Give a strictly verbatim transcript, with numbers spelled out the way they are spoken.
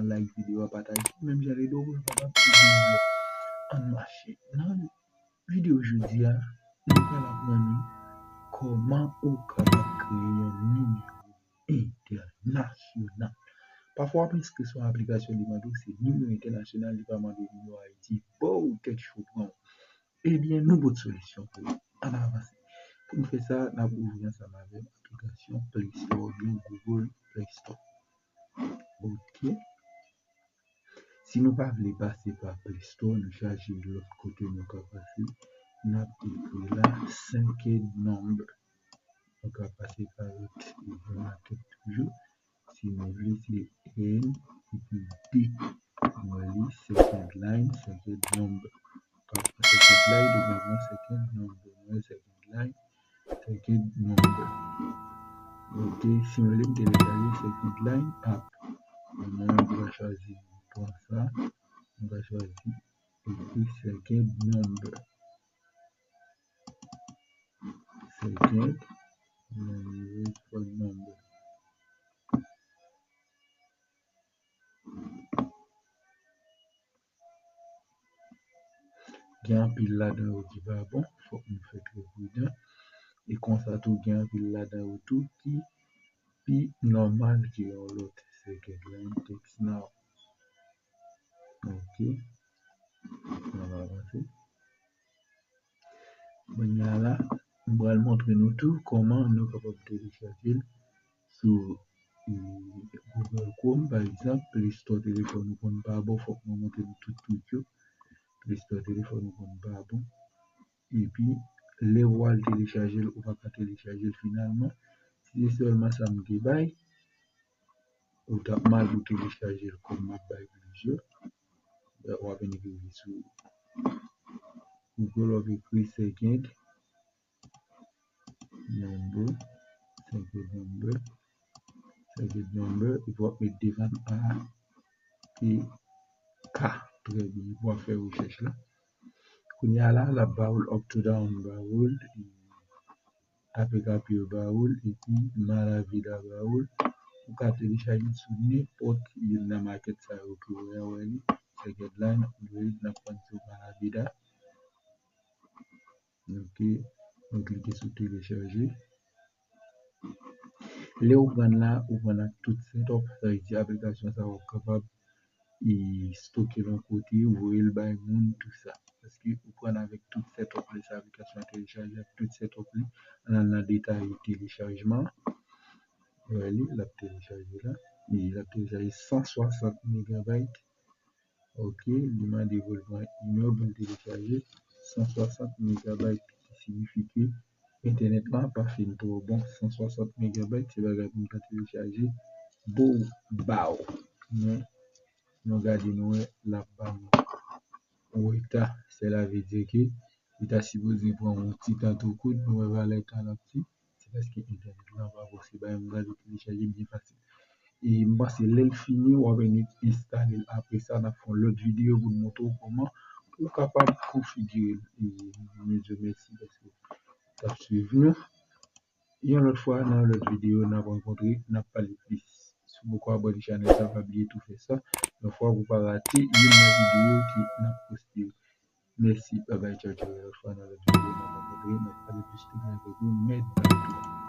like videyo a, pataje, menm jan ede w pou nou kapab ede lòt. Ann mache. Nan videyo jodi a, nou pral aprann ou kòman ou kapab kreye yon nimewo entènasyonal. Pafwa w ap enskri sou yon aplikasyon, li mande w se nimewo entènasyonal, li pa mande w nimewo Ayiti. Bow, tèt cho pran w. Ebyen, nou pote solisyon pou ou. Ann avanse. Pou n fè sa, n ap ouvri ansanm avè m aplikasyon Play Store oubyen Google Play Store. Ok. Si nou pa vle pase pa Play Store, nou chache lòt kote nou ka pase. N ap ekri la Second Number. Nou ka pase pa lòt maket toujou. Si nou vle, se N epi D. Nou wè li, second line, second number. Ka pran second line, nou ka pran second number. Nou wè second line, second number. Ok, si nou vle, m telechaje second line app. Mwen, m ka chwazi pran sa. M ka chwazi ekri second number. Second number, phone number. Gen anpil ladan yo ki pa bon, fòk nou fè trè pridan. E konsa tou, gen anpil ladan yo tou ki pi nòmal ke yon lòt. Second line, text now. Ok. Ann avanse. Kounye a la, m pral montre nou tou kòman nou kapab telechaje l sou, e, Google Chrome, pa egzanp. Play Store telefòn ou konn pa bon, fòk mwen montre nou tout trik yo. Play Store telefòn ou konn pa bon. Epi, lè w al telechaje l, ou pa ka telechaje l finalman. Si se sèlman sa m te bay, ou t ap mal pou telechaje l kòm m ap bay plizyè. W ap vin rive sou Google, w ap ekri second number, second number, second number, epi w ap met devan A P K. Trè byen, epi w ap fè rechèch la. Kounye a la, l ap ba ou l Up to Down, ba ou l, A P K Pure ba ou l, epi Mala Vida ba ou l. Ou ka telechaje l sou nenpòt youn nan makèt sa yo ke w wè a, wè li, Second Line, Android, n ap pran sou Mala Vida. Ok, nou klike sou telechaje. Lè ou pran l la, ou pran l ak tout setup, sa vle di aplikasyon sa w ap kapab e stoke l yon kote, voye l bay moun, tou sa. Paske ou pran l avèk tout setup li, sa aplikasyon an telechaje ak tout setup li. Ann al nan detay telechajman. Ou wè li, l ap telechaje la. E l ap telechaje san swasant megabayt. Ok, li mande pou l pran inè pou l telechaje san swasant megabayt, ki siyifi ke entènèt la pa fin twò bon, san swasant megabayt, se bagay pou m ta telechaje bow baw. Men, nou gade nou wè, l ap ba m reta. Sela vle di ke li ta sipoze pran yon ti tan tou kout, nou wè valè tan l ap ti. Se paske entènèt la pa bon, se bagay m gade telechaje byen fasil. E m panse lè l fini, w ap vin enstale l. Apre sa, n ap fè yon lòt videyo pou n montre w kòman ou kapab konfigire l. E nou di w mèsi paske w t ap swiv nou. Yon lòt fwa, nan yon lòt videyo, n ap rankontre, n ap pale plis. Si w poko abòne chanèl sa, pa bliye tou fè sa. Yon fwa pou pa rate youn nan videyo ke n ap poste yo. Mèsi, babay, tchaw, tchaw. Yon lòt fwa, nan lòt videyo, n ap rankontre, n ap pale plis, te gen avèk nou, mèt bato.